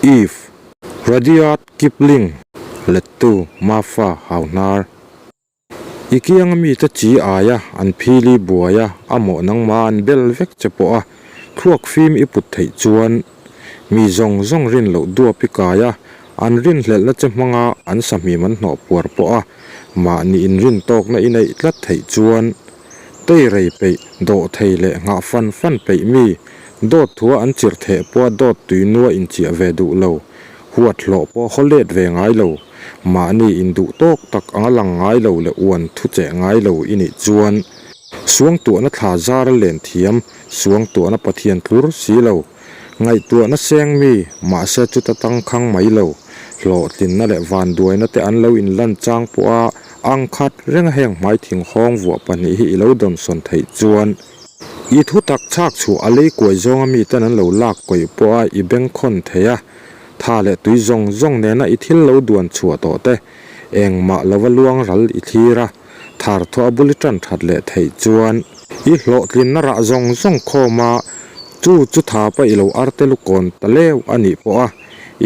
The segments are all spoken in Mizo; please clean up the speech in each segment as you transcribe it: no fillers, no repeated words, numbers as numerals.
Iv. Rudyard Kipling, Lettu, Mafa, Hauhnar. I kianga mite chi aia an phili buai a, a mawh nangma an bel vek che pawh a, thluak fim i put theih chuan mi zawng zawng rin loh duap i kai a, an rinhlelhna che hmanga an sahmim an hnawh puar pawh a, mahni inrin tawkna i neih tlat theih chuan tei rei peih, dawh thei leh nghah fan fan peih mi, dawt thua an chirh theh pawha dawt tui nua inchiah ve duh lo, huat hlawh pawh haw let ve ngai lo, mahni induh tawk tak anga lang ngai lo leh uan thu cheh ngai lo i nih chuan suangtuahna thla zara len thiam, suangtuahna Pathian tlur si lo. Ngaihtuahna seng mi, mahse chuta tangkhang mai lo, hlawhtlinna leh vanduaina te an lo inlan chang pawh a, ang khat renga heng hmai thinghawng vuah pahnih hi i lo dawnsawn theih chuan, i thu tak chhak chhuah a lei kuai zawnga miten an lo lak kawih pawh a i bengkhawn thei a, tha leh tui zawng zawng nena i thil lo duan chhuah tawh te, engmah lova luang ral i thlir a, thar thuah bul i tan that leh theih chuan i hlawhtlinna rah zawng zawng khawm a, chu chu thapa i lo arte lukawn ta leu a nih pawh a,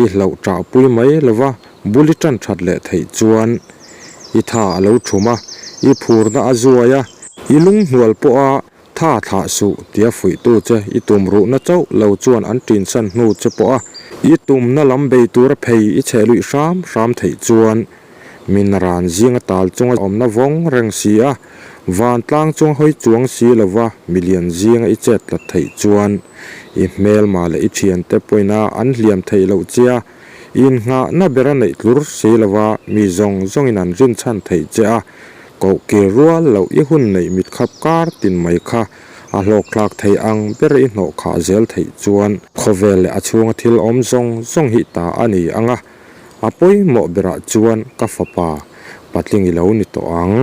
i hlauh tah pui mai lova bul i tan that leh theih chuan i tha a lo thum a, i phurna a zuai a, i lunghnual pawh a Tha thlah suh tia fuihtu che i tum ruhna chauh lo chuan an ṭinsan hnu che pawh a, i tumna lam bei tura phei i chheh luih hram hram theih chuan min ran zinga tal chunga awmna vawng reng si a, vantlang chunga hawi chuang si lova milian zinga i chet tlat theih chuan i hmelma leh i ṭhiante pawina an hliam theih loh che a, inngahna bera neih tlur si lova mi zawng zawngin an rinchhan theih che a. Koh kir rual loh i hun neih mit khap kar tin mai kha a hlawkthlak thei ang ber i hnawh khah zel theih chuan khawvel leh a chhunga thil awm zawng zawng hi ta a ni ang a, a pawimawh berah chuan ka fapa patling i lo ni tawh ang.